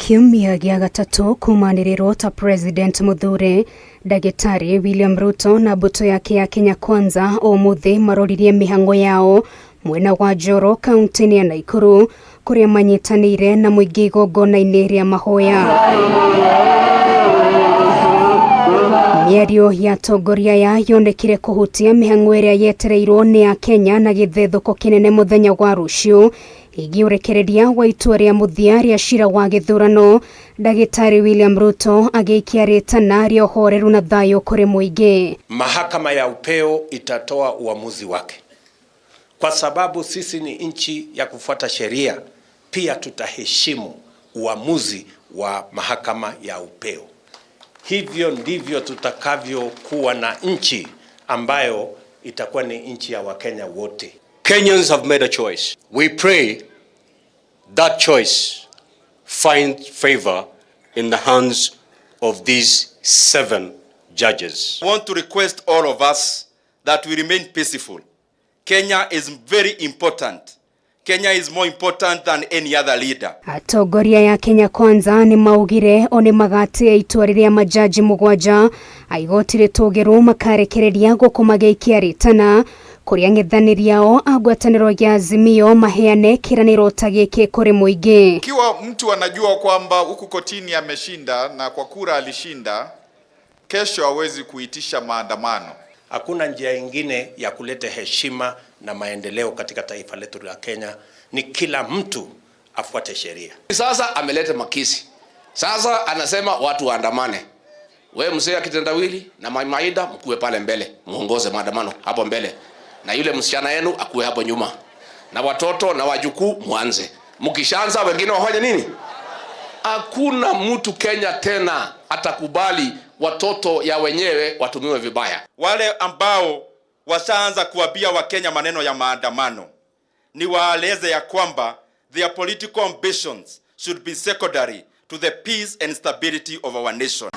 Kiumia gĩa gatatũ kumanĩrĩrwo ta President Muthure Ndagĩtarĩ William Ruto na mbũtũ yake ya Kenya Kwanza ũmũthĩ maroririe mĩhang'o yao mwena wa Njoro, kaunti-inĩ ya Naikuru, kũrĩa manyitanĩire na mũingĩ igongona-inĩ rĩa mahoya. Mĩario ya atongoria aya yonekire kũhutia mĩhang'o ĩrĩa yetereirwo nĩ Akenya na gĩthethũko kĩnene mũthenya wa rũciũ ĩgiĩ ũrekereria wa itua rĩa mũthia rĩa cira wa gĩthurano, Ndagĩtarĩ William Ruto agĩikia rĩtana rĩa ũhoreru na thayũ kũrĩ mũingĩ. Mahakama ya upeo itatoa uamuzi wake, kwa sababu sisi ni nchi ya kufuata sheria. Pia tutaheshimu uamuzi wa mahakama ya upeo. Hivyo ndivyo tutakavyokuwa na nchi ambayo itakuwa ni nchi ya Wakenya wote. Kenyans have made a choice. We pray that choice find favor in the hands of these seven judges. I want to request all of us that we remain peaceful. Kenya is very important. Kenya is more important than any other leader. Atongoria ya Kenya Kwanza nĩ maugire o nĩ magatĩa itua rĩrĩa majaji 7 a igoti rĩtũgĩru makarekereria gũkũ magĩikia rĩtana kũrĩ ang'ethanĩri ao a ngwatanĩro ya Azimio maheane kĩranĩro ta gĩkĩ kũrĩ mũingĩ. Ikiwa mtu anajua kwamba huku kotini ameshinda na kwa kura alishinda, kesho hawezi kuitisha maandamano. Hakuna njia ingine ya kuleta heshima na maendeleo katika taifa letu la Kenya, ni kila mtu afuate sheria. Sasa ameleta makesi. Sasa anasema watu waandamane. We mzee akitendawili na Maida mkuwe pale mbele, muongoze maandamano hapo mbele, na yule msichana yenu akuwe hapo nyuma, na watoto na wajukuu muanze. Mkishaanza wengine wafanye nini? Hakuna mtu Kenya tena atakubali watoto ya wenyewe watumiwe vibaya. Wale ambao washaanza kuambia Wakenya maneno ya maandamano, ni waeleze ya kwamba their political ambitions should be secondary to the peace and stability of our nation.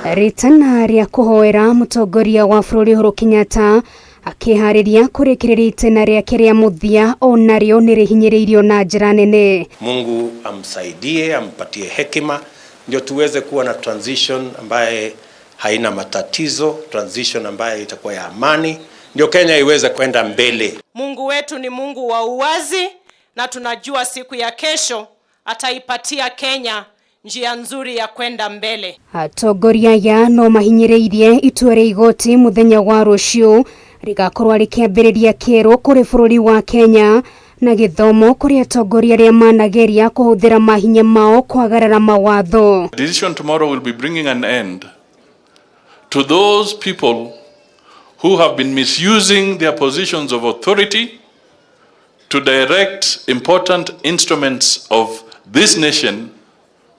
Rĩtana rĩa kũhoera mũtongoria wa bũrũri Uhuru Kenyatta akĩharĩria kũrĩkĩrĩria itĩna rĩake rĩa mũthia o narĩo nĩ rĩhinyĩrĩirio na njĩra nene. Mungu amsaidie, ampatie hekima ndio tuweze kuwa na transition ambaye haina matatizo, transition ambaye itakuwa ya amani, ndio Kenya iweze kwenda mbele. Mungu wetu ni Mungu wa uwazi na tunajua siku ya kesho ataipatia Kenya njia nzuri ya kwenda mbele. Atongoria aya no mahinyĩrĩirie itua rĩa igoti mũthenya wa rũciũ rĩgakorwo rĩkĩambĩrĩria kĩerũ kũrĩ bũrũri wa Kenya na gĩthomo kũrĩ atongoria arĩa manageria kũhũthĩra mahinya mao kwagarara mawatho. The decision tomorrow will be bringing an end to those people who have been misusing their positions of authority to direct important instruments of this nation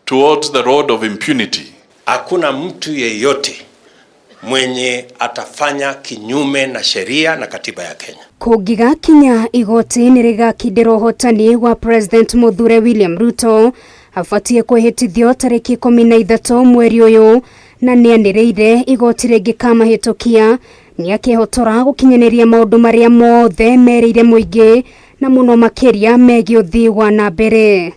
towards the road of impunity. Hakuna mtu yeyote mwenye atafanya kinyume na sheria na katiba ya Kenya. Kũngĩgakinya igoti nĩ rĩgakindĩra ũhotani wa President Muthure William Ruto abatie kwĩhĩtithio tarĩki 13 mweri ũyũ, na nĩanĩrĩire igoti rĩngĩkamahĩtũkia nĩakehotora gũkinyanĩria maũndũ marĩa mothe merĩire mũingĩ na mũno makĩria megiĩ ũthii wa na mbere.